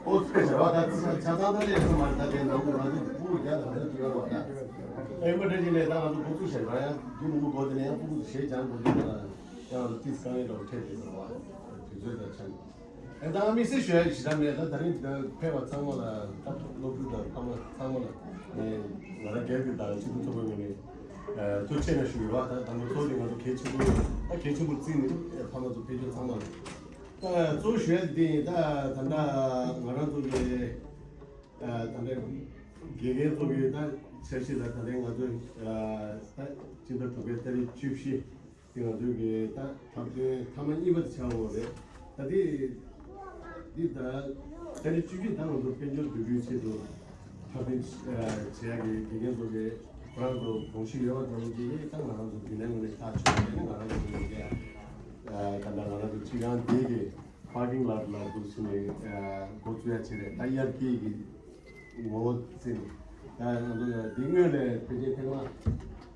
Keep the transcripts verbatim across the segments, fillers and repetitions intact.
ཨོ་ཚོད་བྱ་བ་ད་ཆ་ཚང་ད་ལས་སུ་མ་ད་དེ་ནང་གི་ང་ཚོ་ཕྲུ་གུ་བརྒྱ་དང་ལྔ་བཅུ་ཡོད་རེད་བ། ད་ཨེ་མ་དྲན་གྱི་ནས་ད་ང་ཚོ་འགོ་ཚུགས་བྱས་ར་ཡང་རྒྱུ་ནུ་མོ་འགོ་དེ་ནས་ཡང་ཕྲུ་གུ་ཞེས་ཀྱང་འགོ་དེ་ནས་ལ་ཡང་ང་ཚོ་ཏིས་དཀའ་ངལ་འདྲ་བོ་འཕྲད་དེ་ཟེར་བ། དུས་ཚོད་དང་ཆ་ནས་ཨེ་ད་དམིགས་བསལ་ཞུ་ཡ་ཞིག་ད་མེད། ད་ད་རིང་ད་ཕེབས་པ་ཚང་མ་ལ་ད་སློབ་ཕྲུག་དང་ཕ་མ་ཚང་མ་ལ་ངས་ང་རང་སྒེར་གྱི་དང་སྤྱི་འཐུས་ཚོགས་པའི་ངོས་ནས་ཐུགས་ཆེ་ན་ཞུ་ཡོད་བ། ད་དང་པོ་ཚོགས་འདི་ང་ཚོ་གལ་ཆེན་པོ་ད་གལ་ཆེན་པོ་བརྩིས་ནས་ཕ་མ་ཚོ་ཕེབས་ཕྱོགས་ཚང་མ་ལ། ད་གཙོ་བོ་ཞུ་ཡ་དེ་ཡིན། ད་ད་ལྟ་ང་རང་ཚོ་གི་ད་ལྟ་དགེ་རྒན་ཚོ་གི་ད་འཆར་གཞི་ལ་ད་ལྟ་ང་ཚོ་ད་སྤྱི་ཟླ་དྲུག་པའི་ཏ་རིག་བཅུ་བཞི་དེ་ང་ཚོ་གི་ད་འཁྲབ་སྟོན་ཐེངས་མ་གཉིས་པ་དེ་ཆགས་ཡོད་རེད། ད་དེ་འདི་ད་ཏ་རིག་བཅུ་བཞི་ད་ང་ཚོ་དཔལ་འབྱོར་འཛུགས་སྐྲུན་ཆེད་དུ་འཁྲབ་སྟོན་བྱེད་ཡ་གི་དགེ་རྒན་ཚོ་གི་ཁོ་རང་ཚོ་དགོངས་གཞི་ཡོད་པ་དང་དེ་ད་ང་རང་ཚོ་རྒྱུན་ལས་ངོས་ནས་ཐག་ཆོད་ནས་ང་རང་ཚོ་གི་ད་ད་ལྟ་ང་རང་ཚོ་སྤྱི་ཁང་འདི་གི་པར་ཀིང་ལོཊ་ལ་འདུག་ཟེར་ནས་འགོ་བཙུགས་ཡ་བྱས་རེད། ད་དབྱར་སྐྱིད་ཀྱི་ངོ་བོ་བརྩིས་ནས་ད་ང་ཚོ་འདི་སྔོན་ལས་ཕལ་ཆེར་ཐེངས་མ་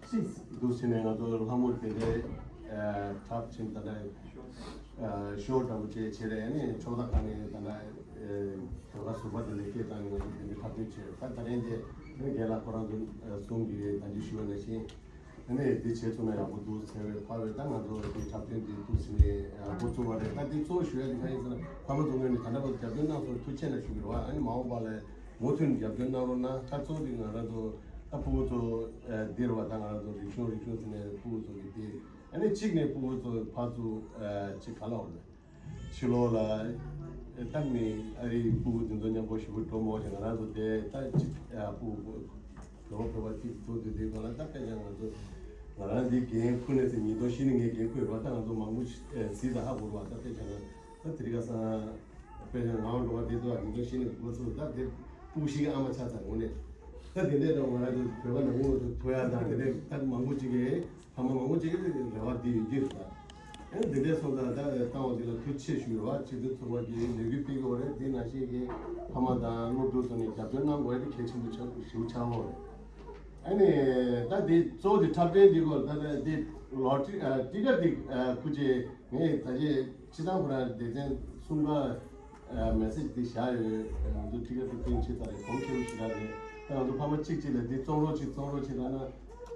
གཅིག་འདུག་ཟེར་ནས་ང་ཚོ་ལྷ་མོ་དེ་འདྲའི་འཁྲབ་ཕྱིན། ད་ལྟ་ཤོ་འདྲ་པོ་བྱས་བྱས་རེད། ནས་ཕྱོགས་མཐའ་ཁག་ནས་ད་ལྟ་བོད་པ་ཟུར་པ་དེ་འདྲ་སྐད་བཏང་ནས་ང་ཚོ་དེ་འདྲའི་འཁྲབ་སྟོན་བྱས་རེད། ད་ད་རིང་དེ་རྒན་ལགས་ཁོ་རང་ཚོ་གསུང་གི་ད་ཅི་ཞུ་བ་ནང་བཞིན། ཨ་ནི་འདི་བྱས་ཐུབ་ན་ཡག་པོ་འདུག་ཟེར་བའི་ཕ་བས་ད་ང་ཚོ་འདི་འཁྲབ་སྟོན་འདི་འདུག་ཟེར་ནས་འགོ་བཙུགས་པ་རེད། ད་འདི་གཙོ་བོ་ཞུ་ཡ་འདི་གང་ཡིན་ཟེར་ན་ཕ་མ་ཚོ་ངོས་ནས་ད་ལྟ་བར་རྒྱབ་སྐྱོར་གནང་སོང་ཐུགས་རྗེ་ཆེ་ཞུ་གི་རེད་བ། ཨ་ནི་མ་འོངས་པ་ལ་མུ་མཐུད་རྒྱབ་སྐྱོར་གནང་རོགས་གནང་། ད་གཙོ་བོ་འདི་ང་རང་ཚོ་ད་ཕྲུ་གུ་ཚོ་འདི་རེད་བ། ད་ང་རང་ཚོ་རིག་གཞུང་རིག་གཞུང་ཟེར་ནས་ཕྲུ་གུ་ཚོ་གི་འདི་ཨ་ནི་གཅིག་ནས་ཕྲུ་གུ་ཚོ་ཕར་ཚུར་གཅིག་ག་ལ་འོང་ནས། ཕྱི་ལོགས་ལ་ལྟ་ནི་ཨ་རིའི་སྤུ་གུ་འདི་ཚོ་མཉམ་པོ་ཞིག་འགྲོ་མོ་ཞིག་ང་རང་ཚོ་དེ་ལྟ་ཅིག་སྤུ་གུ་བོད་པ་བོད་པ་ཅིག་ཚོ་དེ་དེ་ག་ལ་ད་དཔེ་ཆ་ང་ཚོ་ང་རང་འདི་འགན་ཁུར་ནས་ཟེར་ཉིས་སྟོང་བཞི་ནས་ངས་འགན་ཁུར་ཡོད་པ། ད་ང་ཚོ་མང་པོ་ཞིག་གཟིགས་དང་ཧ་གོ་ར་བ། ད་དཔེ་ཆ་ང་ད་དེ་རིང་ཁ་སང་དཔེ་ཆ་ངའང་འགྲོ་བ་དེ་ཚོ་ཉིས་སྟོང་བཞི་ནས་འགོ་ཚུགས། ད་དེ་སྤུ་གུ་ཞིག་གི་ཨ་མ་ཆགས་ཚར་འོང་ནས་ད་དེ་འདྲས་ད་ང་རང་ཚོ་བོད་པ་ནང་ངོ་ཐོ་ཡ་དང་དེ་འདྲས་ད་མང་པོ་ཅིག་གིས། ཕ་མ་མང་པོ་ཅིག་གིས་རེ་བ་འདི་ཡོད་ཀྱི་རེད་ད། ཨེ་འདི་འདྲའི་སོང་ཙང་ད་བཏང་བ་འདི་ལ་ཐུགས་རྗེ་ཆེ་ཞུ་རེད་བ། སྤྱི་འཐུས་ཚོགས་པ་གིས་ལས་འགུལ་སྤེལ་གྱི་ཡོད་རེད། འདི་ནང་བཞིན་གྱི་ཕ་མ་དང་སློབ་ཕྲུག་ཚོ་ནས་རྒྱབ་སྐྱོར་གནང་དགོས་ཡ་དེ་གལ་ཆེན་པོ་ཆགས་ཞེ་པོ་ཆགས་ཀྱི་ཡོད་རེད། ཨ་ནི་ད་འདི་གཙོ་བོ་དེ་འཁྲབ་སྟོན་འདི་སྐོར་ད་ལྟ་འདི་ལོ་ཊི་ཊི་ཀེ་ཊི་འདི་ཁུ་ཅེ་ངས་ད་ཅི་སྤྱི་བཏང་ཁོ་རང་སྡེ་ཚན་གསུམ་པ། མེ་སེ་ཇི་དེ་བཞག་ཡོད། ང་ཚོ་ཊི་ཀེ་ཊི་བུ་ཀིང་བྱེད་ཚར་རེད། གོང་ཁེ་པོ་ཞེ་དྲག་རེད། ད་ང་ཚོ་ཕ་མ་གཅིག་གཅིག་ལ་འདི་བཙོང་རོགས་བྱེད་བཙོང་རོགས་བྱེད་ལབ་ན་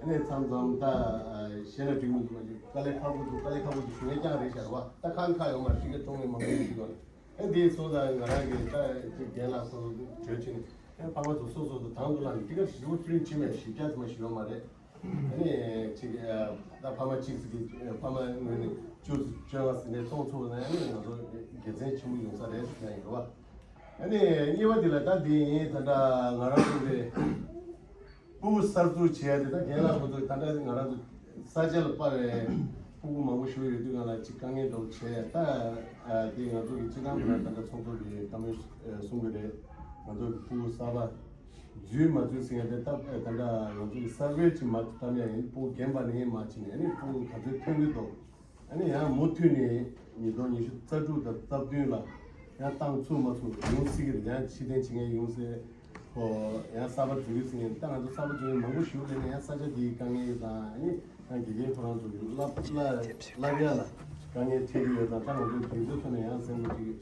ཨ་ནི་མཚམས་མཚམས་ད་ཤེས་ན་འགྲིག་མི་འདུག་མ་གཞི་དཀའ་ལས་ཁག་པོ་འདུག་དཀའ་ལས་ཁག་པོ་འདུག་ཞུ་མཁན་རྐྱང་རེད་ཤག་རེད་བ། ད་ཁག་ཁག་ཡོད་མ་རེད། ཊི་ཀེ་ཊི་བཙོང་མཁན་མང་པོ་ཡོད་ཀྱི་ཡོད་རེད། ཨ་འདི་སོང་ཙང་ང་རང་གིས་ད་ཅིག་རྒན་ལགས་ཚོ་གྲོས་བྱས་ནས་ཨ་ཕ་མ་ཚོ་སོ་སོ་ཚོ་དང་དུ་ལ་ཊི་ཀེ་ཊི་ཞེ་པོ་པི་རིན་ཊི་བྱེད་མེད་བཞི་བརྒྱ་ཙམ་ཞིག་ཡོད་མ་རེད། ཨ་ནི་ཅིག་ད་ཕ་མ་གཅིག་ཟེར་གི་ཕ་མ་ངོས་ནས་བཅུ་ཙམ་བཅོལ་བ་ཟེར་ནས་གཏོང་ཐུབ་ན་ཨ་ནི་ང་ཚོ་དགེ་མཚན་ཆེན་པོ་ཡོང་ས་རེད་ཟེར་ཡ་ཡིན་རེད་བ། ཨ་ནི་གཉིས་པ་དེ་ལ་ད་དེ་ཡིན། ད་ལྟ་ང་རང་ཚོ་གི་སྤུ་གུ་གསར་འཛུགས་བྱེད་ཡ་དེ་ད་རྒན་ལགས་ཁོང་ཚོ་ད་ལྟ་ང་རང་ཚོ་ས་ཆ་ལ་དཔའ་བའི་སྤུ་གུ་མང་པོ་ཞིག་ཡོད་དུས་ང་ལ་ཅིག་དཀའ་ངལ་འདྲ་བོ་བྱས་ཡ། ད་དེ་ང་ཚོ་གི་སྤྱི་ཁང་ཁོ་ན་ད་ལྟ་ཚོགས་གཙོ་གི་བཀའ་མོལ་གསུང་གི་རེད། ང་ཚོ་གི་སྤུ་གུ་གསར་པ། འཛུལ་མ་འཛུལ་ཟེར་ཡ་དེ་ད་ད་ལྟ་ང་ཚོ་གི་གསར་པའི་ཅིག་མ་བཏང་ཡ་ཡིན། སྤུ་གུ་རྒན་པ་ནས་མ་ཕྱིན་ནས་ཨ་ནི་སྤུ་གུ་ག་ཚོད་ཐོན་གི་འདུག་ཨ་ནི་ཡང་མུ་མཐུད་ནས་ཉིས་སྟོང་ཉི་ཤུ་རྩ་དྲུག་དང་རྩ་བདུན་ལ་ཡང་བཏང་ཚུགས་མ་ཚུགས་ཡོང་སྲིད་ཀྱི་རེད། ཡང་ཕྱིར་འཐེན་བྱེད་མཁན་ཡོང་སྲིད། ཁོ་ཡང་གསར་པ་འཛུལ་གི་ཟེར་མཁན་ད་ང་ཚོ་གསར་པ་འཛུལ་མཁན་མང་པོ་ཞིག་ཡོད་ནས་ཡང་ས་ཆ་དེའི་དཀའ་ངལ་དང་ཨ་ནི་ཡང་དགེ་རྒན་ཁོ་རང་ཚོ་གི་བསླབ་བསླབ་བསླབ་ཡ་ལ་དཀའ་ངལ་འཕྲད་ཀྱི་ཡོད་ཙང་ད་ང་ཚོ་དེ་ཚོའི་ཐོག་ནས་ཡང་སེམས་ཁུར་ཅིག་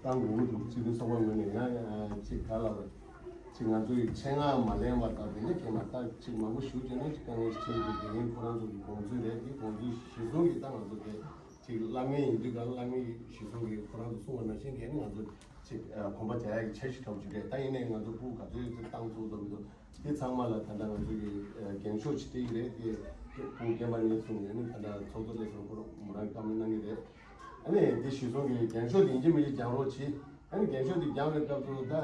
བཏང་དགོས་ཀྱི་འདུག་སྤྱི་འཐུས་ཚོགས་པ་ངོས་ནས་ཡང་ཅིག་ག་ལ་བ་ཅིག་ང་ཚོའི་ཆེད་མངགས་མ་ལེན་པ་དང་དེ་འདྲ་གས་མ་ད་ཅིག་མང་པོ་ཞུ་བྱས་ན་ཅིག་དཀའ་ངལ་ཞིག་འཕྲད་ཀྱི་འདུག་དེ་ཡིན་ཁོ་རང་ཚོ་གི་དགོངས་ཚུལ་རེད། དེ་དགོངས་ཚུལ་གཞིར་བཟུང་གིས་ད་ང་ཚོ་དེ་ཅིག་བསླབ་མཁན་ཡིན་དུས་ག་བསླབ་མཁན་གཞིར་བཟུང་གིས་ཁོ་རང་ཚོ་གསུང་བ་ནང་བཞིན་གས་ནི་ང་ཚོ་ཅིག་གོམ་པ་རྒྱག་ཡག་གི་འཆར་གཞི་འདྲ་བོ་ཅིག་རེད། ད་ཡིན་ནའི་ང་ཚོ་སྤུ་གུ་ག་ཚོད་ཅིག་བཏང་ཚུགས་འདུག་མི་འདུག་དེ་ཚང་མ་ལ་ད་ལྟ་ང་ཚོ་གི་འགེངས་ཤོག་ཅིག་སྤྲད་ཀྱི་རེད། དེ་སྤུ་གུ་རྒན་པ་ནས་བཟུང་ནས་ནི་ད་ལྟ་ཚོགས་གཙོ་ལས་བཟུང་ཁོ་རང་མོ་རང་བཀའ་མོལ་གནང་གི་རེད། ཨ་ནི་དེ་གཞིར་བཟུང་གི་འགེངས་ཤོག་དེ་ཡིན་གཅིག་མིན་གཅིག་རྒྱག་རོགས་གྱིས། ཨ་ནི་འགེངས་ཤོག་དེ་རྒྱག་པའི་སྐབས་སུ་ད་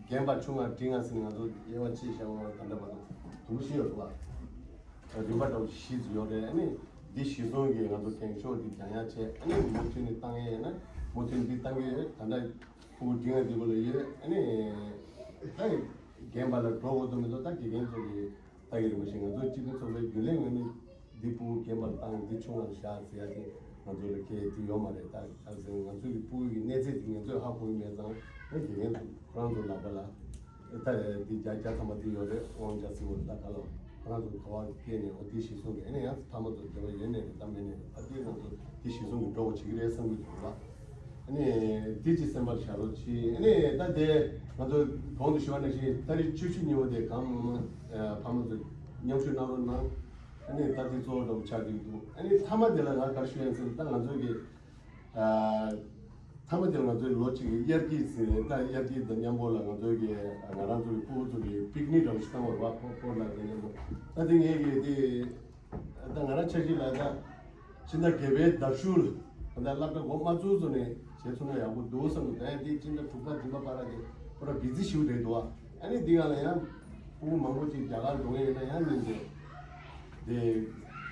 རྒན་པ་ཆུང་བ་འབྲིང་བ་ཟེར་ནས་ང་ཚོ་དབྱེ་བ་ཕྱེ་བཞག་པ་ད་ལྟ་བར་དུ་དུམ་བུ་བཞི་ཡོད་འདུག་བ། རིམ་པ་འདྲ་བོ་བཞི་ཙམ་ཡོད་རེད། ཨ་ནི་འདི་གཞིར་བཟུང་གི་ང་ཚོ་འགེངས་ཤོག་འདི་རྒྱག་ཡག་བྱས། ཨ་ནི་མུ་མཐུད་ནས་བཏང་ཡས་ཡིན་ན་མུ་མཐུད་འདི་བཏང་གི་ཡོད། ད་ལྟ་ཕྲུ་གུ་འབྲིང་བ་འདི་བོ་ལ་ཡོད། ཨ་ནི་ད་རྒན་པ་ལ་འགྲོ་དགོས་དོན་མི་འདུག་ད་དགེ་རྒན་ཚོ་གི་ལྟ་གི་རེད། མ་གཞི་ང་ཚོ་སྤྱི་འཐུས་ཚོགས་པའི་རྒྱུན་ལས་ངོས་ནས་འདི་སྤུ་གུ་རྒན་པར་བཏང་འདི་ཆུང་བར་བཞག་ཟེར་ཡ་དེ་ང་ཚོ་ལ་གལ་ཏེ་ཡོད་མ་རེད། ད་ག་ཟེར་ང་ཚོ་གི་སྤུ་གུ་གི་གནས་ཚད་དེ་ང་ཚོས་ཧ་གོ་གི་མེད་ཙང་ཨེ་དགེ་རྒན་ཚོ་ཁོ་རང་ཚོ་ལག་པ་ལ་ཨེ་ད་འདི་བརྒྱ་བརྒྱ་ཐམ་པ་འདི་ཡོད་རེད། དབང་ཆ་ཟེར་བ་ད་ག་ལ་ཁོ་རང་ཚོ་ག་བ་སྐྱེས་ནས་འོ་འདི་གཞིར་བཟུང་གི་ཨེ་ནས་ཡང་ཐ་མ་ཚོ་འབྲེལ་བ་ཡོད་ནས་རེད། ད་མེད་ནས་རེད། ད་འདི་ང་ཚོ་འདི་གཞིར་བཟུང་གི་འགྲོ་བ་བྱེད་ཀྱི་རེད་བསམ་གྱི་འདུག་ལ། ཨ་ནི་དེ་ཅིག་སེམས་པར་བཞག་རོགས་གྱིས། ཨ་ནི་ད་དེ་ང་ཚོ་གོང་དུ་ཞུ་བ་ནང་བཞིན་ཏ་རིག་བཅུ་བཅུ་གཉིས་པ་དེ་གང་མང་མང་ཕ་མ་ཚོ་མཉམ་ཞུགས་གནང་རོགས་གནང་། ཨ་ནི་ད་དེ་གཙོ་བོ་འདྲ་པོ་ཆགས་ཀྱི་འདུག་ཨ་ནི་མཐའ་མ་དེ་ལ་ང་ག་རེ་ཞུ་ཡ་ཡིན་ཟེར་ན། ད་ང་ཚོ་གི་མཐའ་མ་དེར་ང་ཚོའི་ལོ་གཅིག་གི་དབྱར་སྐྱིད་ཟེར་ནས། ད་དབྱར་སྐྱིད་དང་མཉམ་པོ་ལ་ང་ཚོའི་གི་ང་རང་ཚོ་གི་ཕྲུ་གུ་ཚོ་གི་པིག་ནིག་འདྲ་པོ་ཞིག་བཏང་བ་རེད་པ། སྤོ་སྤོ་ལགས་དང་མཉམ་པོ། ད་དེ་ངས་གི་དེ་ད་ང་རང་འཆར་གཞི་ལ་ད་ཕྱི་ཟླ་བརྒྱད་པའི་ཟླ་མཇུག་ལ། ད་སློབ་གྲྭ་འགོ་མ་བཙུགས་ཚོ་ནས་བྱས་ཚུགས་ན་ཡག་པོ་འདུག་བསམ་འདུག་ད་ཡང་དེ་ཕྱི་ཟླ་དྲུག་པ་བདུན་པ་བར་ལ་དེ་ཁོ་རང་བི་ཛི་ཞེ་པོ་རེད་འདུག་ཨ་ནི་འདི་ག་ལ་ཡང་ཕྲུ་གུ་མང་པོ་ཅིག་རྒྱ་གར་འགྲོ་མཁན་ཡོད་ན་ཡང་མིན་ཏེ། དེ་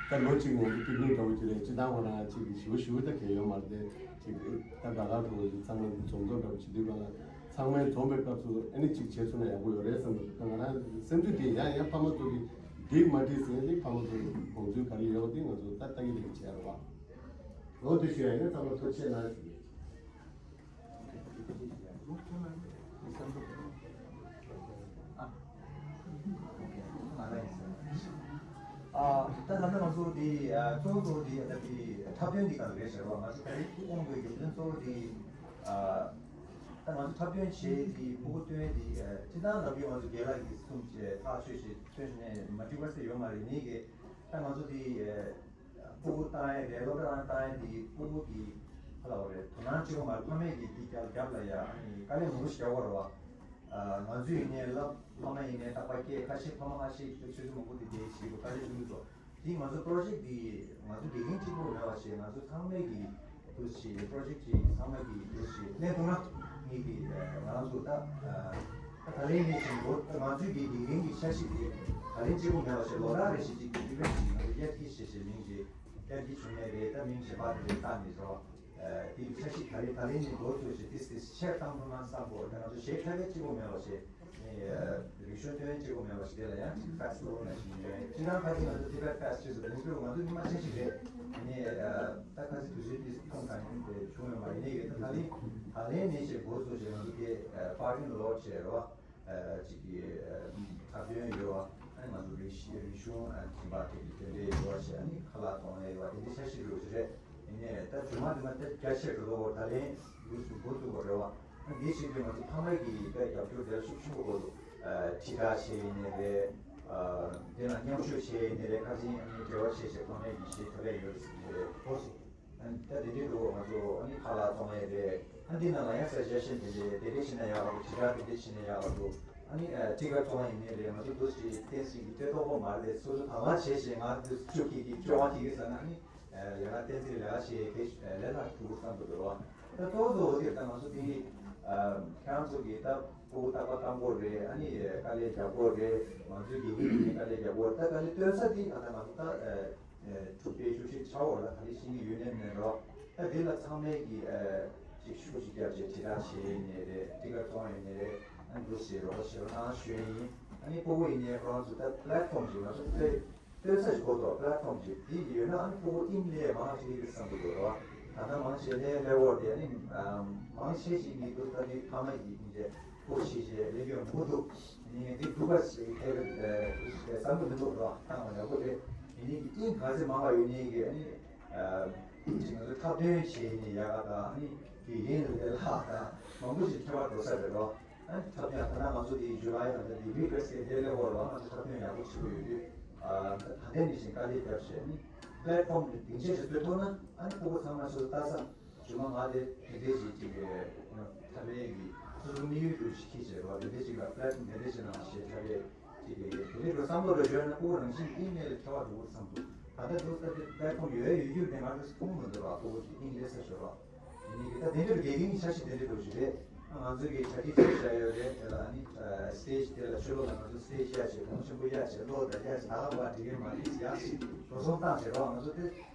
ད་ལོ་གཅིག་ནང་དུ་པིག་ནིག་འདྲ་པོ་ཅིག་རེད། སྤྱིར་བཏང་ཁོ་རང་ཅིག་ཞེ་པོ་ཞེ་པོ་ད་གལ་ཡོད་མ་རེད་དེ། ཅིག་ད་དགའ་དགའ་སྤྲོ་པོ་ཞིག་ཚང་མ་འཛོམས་འཛོམས་འདྲ་པོ་བྱེད་དུས་གང་ལ་ཚང་མས་འཛོམས་པའི་སྐབས་སུ་ཨ་ནི་ཅིག་བྱས་ཚུགས་ན་ཡག་པོ་ཡོད་རེད་བསམ་འདུག་ད་ང་རང་སེམས་ཚོད་དེ་ཡང་ཡང་ཕ་མ་ཚོ་གིས་འགྲིག་མ་འགྲིག་ཟེར་ནས། ཕ་མ་ཚོ་གི་དགོངས་ཚུལ་ག་རེ་ཡོད་པ་དེ་ང་ཚོ་ད་ལྟ་གི་རིང་བྱས་རེད་པ། འོ་དེ་ཞུ་ཡ་ཡིན། ཚང་མ་ཐུགས་རྗེ་གནང་ཞུ་གི། ཨ། ད་ད་ལྟ་ང་ཚོ་འདི་ཨ་གཙོ་བོ་གཙོ་བོ་འདི་ཨ་ད་འདི་འཁྲབ་སྟོན་འདི་ག་རེ་རེད་ཟེར་བ། ང་ཚོ་ད་རེས་ཁོང་གི་རྒྱུ་མཚན་གཙོ་བོ་འདི་ཨ་ད་ང་ཚོ་འཁྲབ་སྟོན་བྱས་འདི་ཕྲུ་གུ་སྟོན་འདི་ཨ་སྤྱིར་བཏང་ལབ་ཡོད། ང་ཚོ་རྒན་ལགས་ཀྱིས་གསུངས་བྱས་ཐག་ཆོད་བྱས་སྟོན་ནས་མ་འགྲིག་པ་ཟེར་ཡོད་མ་རེད། ཡིན་གྱི་ད་ང་ཚོ་འདི་ཨ་ཕྲུ་གུ་བཏང་ཡས་རེད། སློབ་གྲྭ་ནང་བཏང་ཡས་འདི་ཕྲུ་གུ་གི་ཧ་ལ་བ་རེད། དོ་སྣང་གཅིག་པོ་མ་རེད། ཕ་མས་ཀྱིས་འདི་རྒྱབ་རྒྱབ་ལ་ཡ་ཨ་ནི་དཀའ་ལས་མང་པོ་ཞིག་རྒྱག་དགོས་རེད་བ། ང་ཚོ་ཡིན་ནའི་བླ་ཕ་མ་ཡིན་ནའི་རྟག་པར་སྐད་ཁ་ཤས་ཕ་མ་ཁ་ཤས་ཀྱིས་ཆུ་ཚོད་མང་པོ་དེ་དེ་བྱེད་དགོས། དཀའ་ལས་ཆེན་པོ་ཚོ་དེ་ང་ཚོ་པྲོ་ཇེཀ་འདི་ང་ཚོ་དགེ་རྒན་གཅིག་པུ་མེད་པ་བྱས། ང་ཚོ་ཚང་མས་ཀྱིས་འདུ་བྱེད་པྲོ་ཇེཀ་ཅིག་ཚང་མས་ཀྱིས་འདུ་བྱེད་ལེན་ཐུབ་ན་ངེད་ཀྱི་ང་རང་ཚོ་ད་ད་ད་ལན་ནས་བཞིན་འགྲོ། ད་ང་ཚོའི་གི་དགེ་རྒན་གྱི་འཆར་གཞི་དེ་ད་ལན་གཅིག་པུ་མེད་པ་བྱས། ལོ་རག་རེ་བཞིན་གཅིག་གི་དུས་བེད་ཅིག་ང་ཚོ་དབྱར་སྐྱིད་བྱེད་བྱེད་མིང་ཅིག་དབྱར་སྐྱིད་བྱུང་ནས་རེད། ད་མིང་གཞན་པ་དེ་རེད་བཏགས་ནས་རོ། དེའི་འཆར་གཞི་ད་རེས་ད་ལན་ནས་འགོ་ཚུགས་བྱས་ཏིས་ཏིས་ཆེར་བཏང་ཐུབ་ན་བསམ་གོ། ད་ང་ཚོ་གཞས་འཁྲབ་ཡས་གཅིག་པོ་མེད་པ་བྱས། ཨེ་རིག་གཞུང་སྟོན་ཡས་གཅིག་པོ་མེད་པ་བྱས། དེ་ལ་ཡང་ཅིག་ཕེ་སི་ཊི་ཝལ་ནང་བཞིན་ཡོད། སྤྱིར་བཏང་ཕལ་ཆེར་ང་ཚོ་ཊི་བེཊ་ཕེ་སི་ཊི་ཊི་ཟེར་དུས་ང་ཚོ་ཉི་མ་ཆེན་ཞིག་རེད། ཡིན་ནའི་ད་ཁ་སང་དུས་ཚོད་ཏིས་མཐོང་གང་ཡིན་དེ་བྱུང་ཡོད་མ་རེད། ཡིན་ནའི་ད་ད་ལན་ད་ལན་ནས་བྱས་འགོ་ཚུགས་བྱས་ང་ཚོ་དེ་པར་ཊིང་ལོཊ་བྱས་རོ། ཅིག་གི་ཁ་བཏོན་ཡོད་པ། ཨ་ནི་ང་ཚོ་རིག་གཞི་རིག་གཞུང་ཨ་ནི་ཁྱིམ་པ་དེ་གི་དེ་འདྲའི་ཡོད་པ་བྱས། ཨ་ནི་ཁ་ལག་གཏོང་ཡ་ཡོད་པ་དེ་འདྲའི་འཆར་གཞི་རེད་པ་ཞིག་རེད། ཡིན་ནའི་ད་རྗེས་མ་དེ་མ་ད་རྒྱ་ཆེར་འགྲོ་ལོ་ད་ལན་འགོ་ཚུགས་འགོ་ཚུགས་པ་རེད་པ། ཨ་ནི་དེ་བྱེད་དུས་ང་ཚོ་ཕ་མ་གི་ད་རྒྱབ་སྐྱོར་དེ་ལ་ཤུགས་ཆེན་པོ་དགོས་འདུག་ཨ་དྲིལ་བསྒྲགས་བྱས་ཡིན་ནའི་རེད། ཨ་དེ་ལ་མཉམ་ཞུགས་བྱས་ཡིན་ནའི་རེད། ཁ་སང་ཨ་ནི་འབྲེལ་བ་བྱས་བྱས་ཕ་མ་གི་གཞས་འཁྲབ་ཡ་ཡོད་ཟེར་ནའི་རེད། ཨོ་སི། ཨ་ནི་ད་དེ་འདྲའི་འགྲོ་ང་ཚོ་ཨ་ནི་ཁ་ལག་གཏོང་ཡས་རེད། ཨ་ནི་འདི་ནང་ལ་ཡང་ས་ཆ་ཤེས་དེ་འདྲའི་དེ་འདྲའི་བྱས་ན་ཡག་པོ། དྲིལ་བསྒྲགས་དེ་འདྲའི་བྱས་ན་ཡག་པོ། ཨ་ནི་ཨ་ཊི་ཀེཊ་གཏོང་ཡས་ཡིན་ནའི་རེད། ང་ཚོ་འདུག་སེ་བསྟན་སྲིད་ཀྱི་ལྟོས་དོག་པོ་མ་རེད། སོ་སོ་དང་བླངས་བྱས་བྱས་ང་འདུག་སེ་བཅུག་གི་གི་བཅོ་ལྔ་གི་གི་ཟེར་ན་ཨ་ནི་ཡ་ང་བསྟན་སྲིད་ལས་ཀ་བྱེད་གི་ལས་སླ་ཐུག་བསམ་གི་འདུག་རོ། ད་གཙོ་བོ་གཙོ་བོ་དེ་ད་ང་ཚོ་དེ་ཨ་ཁྱེད་རང་ཚོ་གི་ད་ཕྲུ་གུ་རྟག་པར་བཏང་དགོས་རེད། ཨ་ནི་དཀའ་ལས་རྒྱག་དགོས་རེད། ང་ཚོའི་དགེ་རྒན་ཡིན་ནའི་དཀའ་ལས་རྒྱག་དགོས་རེད། ད་དཀའ་ལས་སྟོན་ས་དེ་ད་ད་ང་ཚོ་ད་ཨ་ཨ་དྲུག་པའི་བཅུ་བཞི་ཆ་འོག་ལ་ག་རེ་ཤེས་ཀྱི་ཡོད་ནའི་མེད་རོགས། ཨ་དེ་ལ་ཚང་མས་ཀྱི་ཨ་ཅིག་ཤུགས་ཅིག་བརྒྱབ་བྱས་དྲིལ་བསྒྲགས་བྱས་ཡིན་ནའི་རེད། ཊི་ཀེཊ་གཏོང་ཡིན་ནའི་རེད། ཨ་འདུག་སེ་རོགས་བྱེད་རོགས་གནང་ཞུ་ཡ་ཡིན། ཨ་ནི་ཕྲུ་གུ་ཡིན་ནའི་ཁོ་རང་ཚོ་ད་པི་ལེཊ་ཕོམ་ཅིག་ང་ཚོ་སྟོན་སྟོན་ས་ཞིག་དགོས་འདུག་པི་ལེཊ་ཕོམ་ཅིག་དེ་ཡོད་ན་ཨ་ནི་ཕྲུ་གུ་དབྱིངས་སླེབས་མང་ཆེ་གི་བསམ་གི་འདུག་རོགས། ད་ལྟ་མང་ཆེ་སླེབས་སླེབས་འོར་དེ་ཨ་ནི་མང་ཆེ་ཞིག་གི་འདུག་ད་ནི་ཕ་མ་ཡིན་ནའི་ཕྲུ་གུ་ཤེས་བྱས་ལས་རྒྱུ་མང་པོ་འདུག་ཡིན་ནའི་འདི་སྒྲུབ་པ་ཞིག་ཐེབས་པའི་བསམ་བློ་མི་འདུག་རོགས། བཏང་བ་ཡག་པོ་རེད། ཡིན་ནའི་དབྱིངས་ག་ཚད་མང་བ་ཡོད་ནའི་གི་ཨ་ནི་ཅིག་ང་ཚོ་འཁྲབ་སྟོན་བྱས་ནས་ཡག་ག་དང་། ཨ་ནི་དགེ་རྒན་ལས་ལྷག་དང་མང་པོ་ཞིག་ཁྱད་པར་འགྲོ་ས་རེད་རོགས། ཨ་ནི་འཁྲབ་སྟོན་ད་ལྟ་ང་ཚོ་དེ་ཇུ་ལའི་ད་ལྟ་དེ་བི་ཀ་སི་དེ་ལས་འོར་བ་ང་ཚོ་འཁྲབ་སྟོན་ཡག་པོ་བྱེད་ཀྱི་ཡོད་དུས། ད་ལྟ་ནས་བཞིན་དཀའ་ལས་བརྒྱབ་བྱས་ནི་པི་ལེཊ་ཕོམ་དེ་སྡིངས་ཆ་ཞིག་བཟོས་ཐུབ་ན། ཨ་ནི་ཕྲུ་གུ་ཚང་མ་ཚོ་ལྟ་ས་ཇུ་མ་ང་དེ་དེ་འདྲས་ཞིག་ཅིག་འཁྲབ་པའི་གི་སོ་སོ་དམིགས་ཡུལ་དུ་ཞིག་ཁྱེར་བྱས་རོགས། དེ་འདྲས་ཅིག་ལ་པི་ལེཊ་ཕོམ་དེ་འདྲས་ཅིག་ནང་ཞེས་འཁྲབ་པའི་ཅིག་གི་དེ་འདྲས་ཀྱི་བསམ་བློ་རེ་བྱོས་ན་ཕྲུ་གུ་རང་བཞིན་དབྱིངས་ནས་ལ་ཁྱད་པར་འགྲོ་གི་བསམ་འདུག་ད་ལྟ་འདུག་ས་དེ་པི་ལེཊ་ཕོམ་ཡོད་ཡོད་རྒྱུ་དེ་ང་ཚོ་མཐོང་མི་འདུག་རོགས། ཕྲུ་གུ་དབྱིངས་སླེབས་ས་ཞོར་རོགས། ཡིན་ནའི་ད་དེ་འདྲ་དགེ་རྒན་གྱི་འཆར་གཞི་དེ་འདྲ་འགྲོ་བཞིན་རེད། ང་ཚོ་གི་གྲ་སྒྲིག་བྱས་བཞག་ཡོད་རེད། དེ་ལ་ཨ་ནི་སི་ཊེཇ་དེ་ལ་ཕྱི་ལོགས་ལ་ང་ཚོ་སི་ཊེཇ་གཡར་བྱས། གོང་ཆེན་པོ་གཡར་བྱས། གློག་དང་གཡར་བྱས། ད་ག་བ་འགྲིག་གི་མ་རེད། ཡག་ཞིག་འགྲོ་སོང་བཏང་བྱས་རོགས། ང་ཚོ་དེ་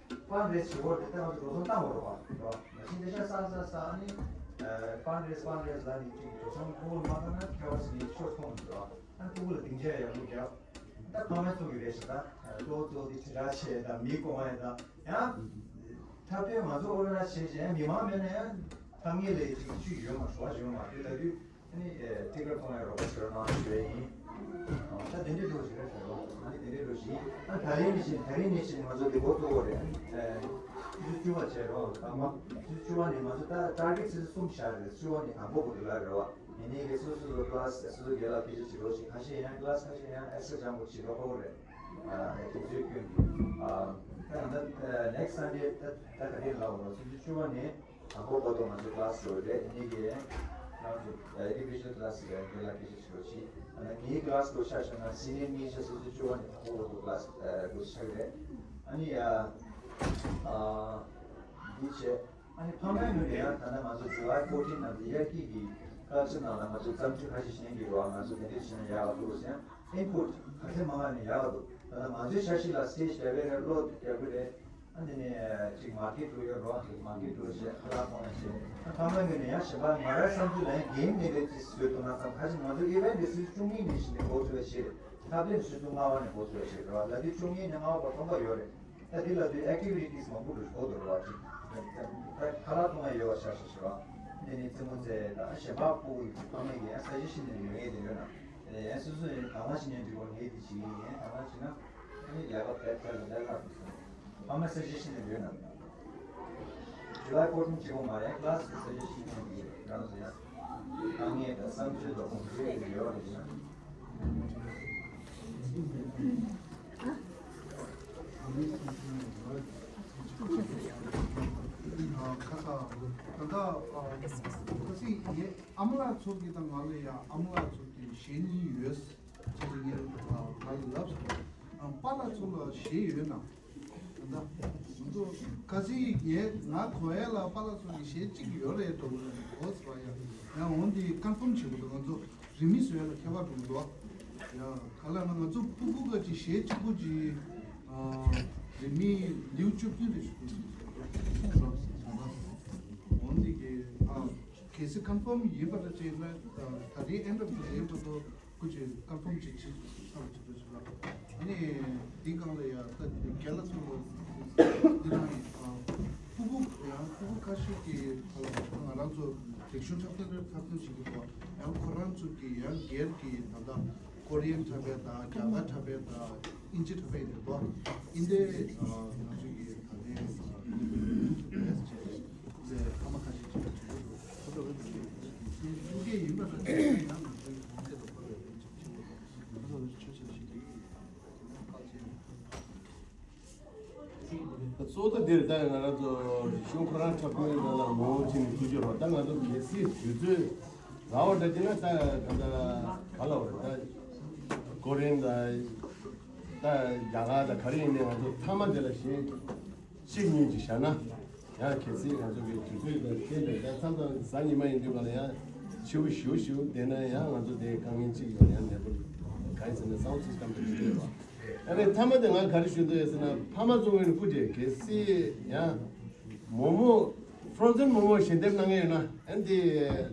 ཕན་རེ་བྱེད་དགོས་རེད། དེ་ང་ཚོ་འགྲོ་སོང་བཏང་དགོས་རེད་པ། རོགས་མ་གཞི་འདི་ཤ་ས་ས་ས་ཨ་ནི་ཕན་རེ་ཕན་རེ་ལ་ནི་ཅིག་འགྲོ་སོང་ཕྲུ་གུར་མ་བཏང་ན་ཁྱད་པར་ཞིག་ནི་ཤོར་ཐོང་མི་འདུག་ཨ་ཕྲུ་གུ་ལ་སྡིངས་ཆ་ཡག་པོ་རྒྱབ། ད་ཕ་མ་ཚོ་གི་རེད་ཤག་ད་གཙོ་བོ་གཙོ་བོ་དེ་དྲིལ་བསྒྲགས་བྱས་དང་མི་སྐོང་བ་ཡིན་ད། ཡང་འཁྲབ་སྟོན་ང་ཚོ་ཨོར་ག་ནའི་ཛི་བྱས་བྱས་མི་མང་མེད་ན་ཡང་ཐང་ངེ་ལས་ཅིག་ཅུ་ཡོད་མ་ཞུ་བ་ཞུ་མ་དེ་ལྟ་དུས་ཨ་ནི་ཊི་ཀེཊ་གཏོང་ཡ་རོགས་པ་བྱེད་རོགས་གནང་ཞུ་ཡ་ཡིན། ད་ དེ་འདྲའི་འགྲོ་བཞིན་རེད་ཟེར་རོ། ཨ་ནི་དེ་འདྲའི་འགྲོ་བཞིན། ཨ་ད་རིང་ནས་བཞིན་ད་རིང་ནས་བཞིན་ང་ཚོ་འདི་འགོ་བཙུགས་པ་རེད། ཨ་ནི་ཆུ་ཚོད་བཅུ་པ་བྱས་རོ། ད་མ་ཆུ་ཚོད་བཅུ་པ་ནས་ང་ཚོ་ད་ཊར་གེཊ་ཆུ་ཚོད་གསུམ་བཞག་རེད། བཅུ་པ་ནས་དང་པོ་འགོ་འདི་ལ་རེད་བ། ཡིན་ནའི་གི་སོ་སོ་སོ་ཀི་ལ་སི་སོ་སོ་སྒེར་ལ་ཕལ་ཆེར་བྱེད་རོགས་བྱེད། ཁ་ཤས་ཡང་ཀི་ལ་སི་ཁ་ཤས་ཡང་ཨེག་སི་ཊྲ་སྦྱང་དགོས་བྱེད་རོགས་ཁག་པོ་རེད། ཨ་དུས་ཚོད་ཀུན་གྱི་ཨ་ད་ད་ནེག་སི་ཊི་སན་ཌེ་ད་ད་ག་དུས་ལ་འོ་རོ་ཆུ་ཚོད་བཅུ་པ་ནས། དང་པོ་བར་དུ་ང་ཚོ་ཀི་ལ་སི་འགྲོ་རེད། ཨ་ནི་གི་ང་ཚོ་ཨིན་ཌི་བི་ཇུ་ཨལ་ཀི་ལ་སི་རེད། འདི་ལ་སྐད་ཆ་བྱེད་རོགས་གྱིས། ཨ་ནི་ངའི་ཀི་ལ་སི་སྐོར་ཆ་བཞག་ན་སི་ནི་ཡར་མི་ཤ་སོ་སོ་བཅུ་པ་ནས་དང་པོ་བར་དུ་ཀི་ལ་སི་འགྲོ་ཆགས་རེད། ཨ་ནི་ཡ་ཨ་འདི་བྱས། ཨ་ནི་ཕ་མའི་ངོས་ནས་ཡང་ད་ལྟ་ང་ཚོ་ཇུ་ལའི་ཕོར་ཊིན་ནང་དུ་དབྱར་སྐྱིད་ཀྱི་སྐབས་སུ་ནང་ལ་ང་ཚོ་བརྩམས་ཆོས་ཁ་ཤས་ཤིག་གནང་གི་རེད་བ། ང་ཚོ་དེ་འདྲས་བྱས་ན་ཡག་པ་འདུག་ཟེར་ཡང་ཨིན་པུཊ་ག་ཚད་མང་བ་ནས་ཡག་པ་འདུག་ད་ལྟ་ང་ཚོའི་འཆར་གཞི་ལ་སི་ཊེ་ཇི་རྦད་རེ་གློག་རྒྱག་གི་རེད། ཨ་ནི་ནས་ཅིག་མར་ཀེཊ་འགྲོ་ཡོད་རོགས། མར་ཀེཊ་འགྲོ་བྱས་ཁ་ལག་གཏོང་ཡ་བྱས། ཨ་ཕ་མ་ངོས་ནས་ཡང་གཞན་པ་ང་རའི་བསམ་ཚུལ་ལ་ཡང་འགན་མེད་པའི་ཅིག་བཟོས་ཐུབ་ན་བསམ། ཁ་ཅིག་ང་ཚོ་ཨི་ཝེན་ཊི་འདི་ཚོ་བཅུ་གཉིས་ནས་བཞིན་ནས་འགོ་ཚུགས་པ་བྱས། ཐབ་ལེན་བཟོས་ཚུལ་ལྔ་པ་ནས་འགོ་ཚུགས་པ་བྱས་རོགས། ལ་དུས་བཅུ་གཉིས་ནས་ལྔ་པ་བར་སྟོང་པ་ཡོད་རེད། ད་འདི་ལ་དུས་ཨེག་ཊི་བི་ཊི་སི་མང་པོ་འགྲོ་འགོ་འདུག་རོགས། ཅིག་ད་ཁ་ལག་གཏོང་ཡ་ཡོད་པ་ཤ་ཤ་ཤ་རོགས། འདི་ནས་རྩེད་མོ་རྩེ་ད་གཞན་པ་ཕྲུ་གུ་ཕ་མ་ཡིན་ཡང་ས་ཆ་ཤིག་ནས་ཡོད་ངེས་དེ་ཡོད་ན། ཡང་སོ་སོ་ཡིན་གང་ལ་ཞིག་ནས་འགྲིག་པ་ངེས་དེ་བྱེད་ཀྱི་ཡིན། གང་ལ་བྱེད་ན་ཨ་ནི་ལས་ཀ་བེད་ཐལ་ལ་ལས་ལྷག་ཏུ་སོང་། ཕ་མ་ས་ཆ་ཤིག་ནས་ཡོད་ན། ཇུ་ལའི་ཕོར་ཊིན་གཅིག་པོ་མ་རེད། ཀི་ལ་སི་གི་ས་ཆ་ཤིག་ནས་ཡོད་རང་ཟེར་ཡ། དཀའ་ངལ་དང་བསམ་ཚུལ་དང་གོམས་འདྲིས་ཡོད་རེད་ན། ཁ་ས་ད་ལྟ་ཁ་སི་ངས། ཨ་མ་ལགས་ཚོ་གིས་དང་ང་ལ་ཡང་ཨ་མ་ལགས་ཚོ་གི་གཞས་གཉིས་ཡོད་ཅེས་ངས་ང་ལ་ལབ་སོང་། པཱ་ལགས་ཚོ་ལ་གཞས་ཡོད་ན། ད་ང་ཚོ་ཁ་སི་ངས་ང་གོ་ཡ་ལ་པཱ་ལགས་ཚོ་གི་གཞས་གཅིག་ཡོད་རེད་འགྲོ་གི་རེད། འོ་ཟེར་བ་ཡ་ཡང་འོན་ཏེ་ཀོན་ཕོམ་བྱེད་དགོས་འདུག་ང་ཚོ་རི་མིག་སི་བཟོ་ཡ་ལ་ཁྱད་པར་འགྲོ་གི་འདུག་ཡ་ག་ལ་ན་ང་ཚོ་ཕྲུ་གུ་ག་ཅིག་གཞས་གཅིག་པུ་ཅིག་རི་མིག་ལེའུ་བཅུ་བདུན་རེ་ཞུ་གི་འོན་ཏེ་གི་ཨ། གལ་སྲིད་ཀོན་ཕོམ་ཡིན་པ་འདྲ་ཅིག་ཡིན་ན། ད་རེས་ཨེན་ཌི་ཨོཕ་ཌེ་ཡིན་པ་དོ་སྐུ་མཁྱེན་ཀོན་ཕོམ་ཅིག་བྱེད་ཚར་བ་བྱེད་དུ་ཞུ་ལ། ཨ་ནི་འདི་སྒང་ལ་ཡ་ད་རྒན་ལགས་ཚོ་ལ་འདི་རང་ཡིན། ཕྲུ་གུ་ཡང་ཕྲུ་གུ་ཁ་ཤས་ཀྱིས་ང་རང་ཚོ་རིག་གཞུང་འཁྲབ་སྟོན་འཁྲབ་སྟོན་བྱེད་ཀྱི་འདུག་ཡང་ཁོ་རང་ཚོ་གིས་ཡང་སྒེར་གྱི་ད་ལྟ་ཀོ་རི་ཡན་འཁྲབ་པ་དང་རྒྱ་གར་འཁྲབ་པ་དང་ཨིན་ཇི་འཁྲབ་པ་ཡིན་འདུག་ཨིན་དེ་ང་ཚོ་གི་ད་ལྟའི་ལས་བྱེད། ཚེ་ཕ་མ་ཁ་ཤས་ཅིག་ལ་བྱེད་དགོས་འདུག་ཕྲུ་གུ་ཡིན་པ་ལ་བརྟེན་ནས་ཡང་ང་ཚོའི་གོང་ཚད་དུ་འཕར་བའི་ལས་བྱེད་ཀྱི་ཆོས་ཆེན་ཞིག་རེད། གཙོ་བོ་ད་འདིར་ད་ང་རང་ཚོ་རིག་གཞུང་ཁོ་རང་འཁྲབ་སྟོན་ལ་ངོ་བོ་ཅིག་ནས་ཐུགས་རྗེ་རོགས། ད་ང་ཚོ་གལ་སྲིད་དུས་ཚོད་རག་པ་འདྲ་བྱས་ན་ད་ད་ད་ག་ལ་བ་རེད། ད་ཀོ་རི་ཡན་ད་ད་རྒྱ་གར་ད་ག་རེ་ཡིན་ནའི་ང་ཚོ་ཚང་མ་དེ་ལ་གཞས་གཅིག་གཉིས་ཅིག་བཞག་ན། ཡང་གལ་སྲིད་ང་ཚོ་གི་དུས་ཚོད་དང་རྐྱེན་པས་ད་མཚམས་མཚམས་གཟའ་ཉི་མ་ཡིན་དུས་ག་ལ་ཡང་ཕྱི་པོ་ཞུ་ཞུ་བསྡད་ན་ཡང་ང་ཚོ་དེ་དཀའ་ངལ་གཅིག་ཡོད། ཡང་ནད་པ་གང་ཡིན་ཟེར་ན་སའུན་ཌི་སིས་ཊམ་དེ་མི་འདུག་བ། ཨ་ནི་མཐའ་མ་དེ་ང་ག་རེ་ཞུ་འདོད་ཡོད་ཟེར་ན་ཕ་མ་ཚོ་ངོས་ནས་སྐུ་མཁྱེན་གལ་སྲིད་ཡང་མོག་མོག་ཕོ་རོ་ཛན་མོག་མོག་ཞལ་འདེབས་གནང་མཁན་ཡོད་ན་ཨ་ནི་དེ་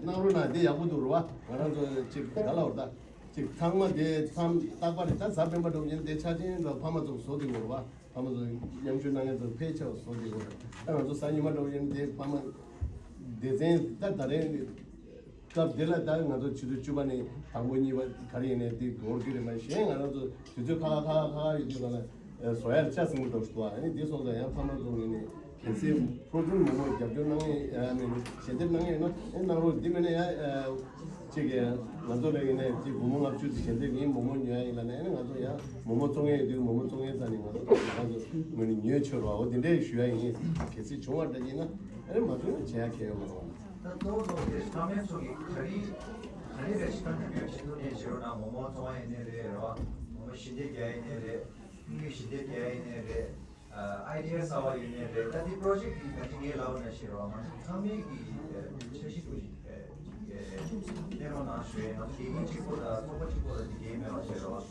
གནང་རོགས་གནང་། དེ་ཡག་པོ་འདུག་རེད་བ། ང་རང་ཚོ་ཅིག་ག་ལ་བར་ད་ཅིག་ཚང་མ་དེ་མཚམས་རྟག་པར་ད་གཟའ་སྤེན་པ་འགྲོ་མཁན་དེ་ཆ་ཅན་འགྲོ་ཕ་མ་ཚོ་བཟོ་དེ་དགོས་རེད་བ། ཕ་མ་ཚོ་མཉམ་ཞུགས་གནང་མཁན་ཚོ་ཕལ་ཆེ་བ་བཟོ་དེ་དགོས་རེད། ད་ང་ཚོ་གཟའ་ཉི་མ་འགྲོ་མཁན་དེ་ཕ་མ་སྡེ་ཚན་ད་ད་རེས་སྐབས་འདི་ལ་ད་ང་ཚོ་ཆུ་ཚོད་བཅུ་པ་ནས་དང་པོ་གཉིས་པ་ག་རེ་ཡིན་ནའི་དེ་འགོར་གྱི་རེད། མ་གཞན་ང་རང་ཚོ་དུས་ཚོད་ཁག་ཁག་ཁག་ཁག་ཡོད་དུས་ག་ལ་བཟོ་ཡར་ཆ་སྲིང་མོ་འདྲ་ཞིག་འདུག་ཨ་ནི་འདི་སོང་ཙང་ཡང་ཕ་མ་ཚོ་ངོས་ནས་གལ་སྲིད་ཕོ་རོ་ཛན་མོག་མོག་རྒྱབ་སྐྱོར་གནང་ཡ་མིན་ཞལ་འདེབས་གནང་ཡ་ཡིན་ན་ཨེ་གནང་རོགས། འདི་མིན་ན་ཡང་ཅིག་གིས་ང་ཚོ་ལ་ཡིན་ནའི་ཅིག་སྒོར་མོ་ལྔ་བཅུ་ཅིག་ཞལ་འདེབས་ཡིན། མོག་མོག་ཉོ་ཡ་ཡིན་ལབ་ན་ཨེ་ནི་ང་ཚོ་ཡང་མོག་མོག་བཙོང་མཁན་ཡོད་དུས་མོག་མོག་བཙོང་མཁན་རྩ་ནས་ང་ཚོ་ང་ཚོ་ངོས་ནས་ཉོས་ཆོག་རོགས། འོ་དེ་འདྲས་ཞུ་ཡ་ཡིན། གལ་སྲིད་བྱུང་བ་འདྲ་ཡིན་ན་ཨེ་ནི་མ་བྱུང་ན་བྱེད་ཡ་གང་ཡང་མ་རེད་བ། ད་གཙོ་བོ་གཙོ་བོ་དེ་ཕ་མ་ཚོ་གི་ག་རེ་ག་རེ་རེ་ཞིག་གང་ཐུབ་ཡོད་ཆེད་དུ་ནས་བྱེད་རོགས་གནང་། མོག་མོག་བཙོང་བ་ཡིན་ནའི་རེད་རོགས། མོག་མོག་ཞལ་འདེབས་རྒྱག་ཡིན་ནའི་རེད། ཀུན་གྱིས་ཞལ་འདེབས་རྒྱག་ཡིན་ནའི་རེད། ཨ་ཨའི་ཌི་ཡ་གསར་བ་ཡིན་ནའི་རེད། ད་འདི་པོ་རོ་ཇེཀ་འདི་ད་ཅི་ངས་ལབ་པ་ནང་བཞིན་རོགས། ང་ཚོ་ཚང་མས་ཀྱི་འཆར་གཞི་འདུག་ཅིག་གནང་རོགས་གནང་ཞུ་ཡས། ང་ཚོ་དགེ་རྒན་གཅིག་པོ་དང་ཚོགས་པ་གཅིག་པོ་ལ་འདི་འགན་མེད་པ་བྱས་རོགས།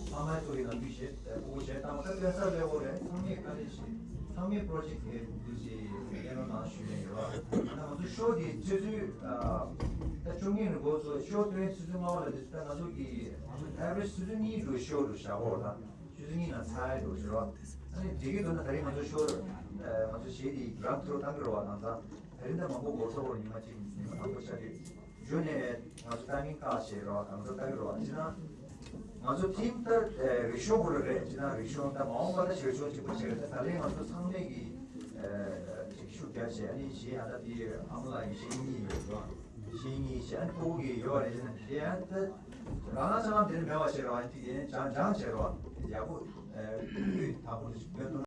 ཚང་མས་ཚོགས་ཡིན་ན་འདུས་བྱས་ཕྲུ་གུ་བྱས་ད་མ་ད་དཔེ་ས་ལེགས་པོ་རེད། ཚང་མས་དཀའ་ལས་བྱས། ཚང་མས་པོ་རོ་ཇེཀ་འདི་འདུག་ཅིག་གནང་རོགས་གནང་ཞུ་ཡས་ཡོད་རོགས། ད་ང་ཚོ་ཤོ་འདི་ཆུ་ཚོད་ཨ་ད་བཅུ་གཉིས་ནས་འགོ་ཚུགས། ཤོ་སྟོན་ཆུ་ཚོད་ལྔ་པ་ལ་འདི་ད་ང་ཚོ་གི་ཨ་ཝ་རེཇ་ཆུ་ཚོད་གཉིས་འགྲོ་ཤོ་འགྲོ་བཞག་གོ་ད། ཆུ་ཚོད་གཉིས་ནང་ཚར་ཡ་འགྲོ་ཞུ་རོགས། ཨ་ནི་འགྲིག་གི་འདུག་ན་ད་རིང་ང་ཚོ་ཤོ་ཨ་ང་ཚོ་གཞས་འདི་གྲམ་ཐུར་བཏང་གི་རོགས། ང་ཚོ་ད་རིང་ད་མང་པོ་འགོར་ཐོག་ཉི་མ་གཅིག་ཉི་མ་དང་པོ་ཆགས་ཀྱི་རེད། མཇུག་ནས་ང་ཚོ་ཊའི་མིང་བཀག་བྱས་རོགས། ང་ཚོ་ལྟ་གི་རོགས། ཨ་ནི་ན། ང་ཚོ་ཐིམ་ད་རིག་གཞུང་སྐོར་རེད། སྤྱིར་བཏང་རིག་གཞུང་ད་མ་འོངས་པ་ད་ཞིག་ཆོག་ཅིག་པ་བྱེད་རེད། ད་ད་ལན་ང་ཚོ་ཚང་མས་ཀྱི་ཅིག་ཤུགས་རྒྱག་བྱས། ཨ་ནི་གཞན་ཡང་ད་དེ་ཨ་མ་ལགས་ཀྱི་གཞས་གཉིས་ཡོད་རེད་བ། གཞས་གཉིས་བྱས། ཨ་ནི་ཕྲུ་གུ་གི་ཡོད་རེད། བྱས་ན་དེ་ཡང་ད་རང་རང་ཚང་མ་དེ་ནི་མེད་པ་བྱེད་རེད་བ། ཨ་ནི་དེ་ཡང་སྦྱང་སྦྱང་བྱེད་རེད་བ། ཡག་པོ་སྤུས་དག་པོ་ཞིག་སྟོན་ཐུབ།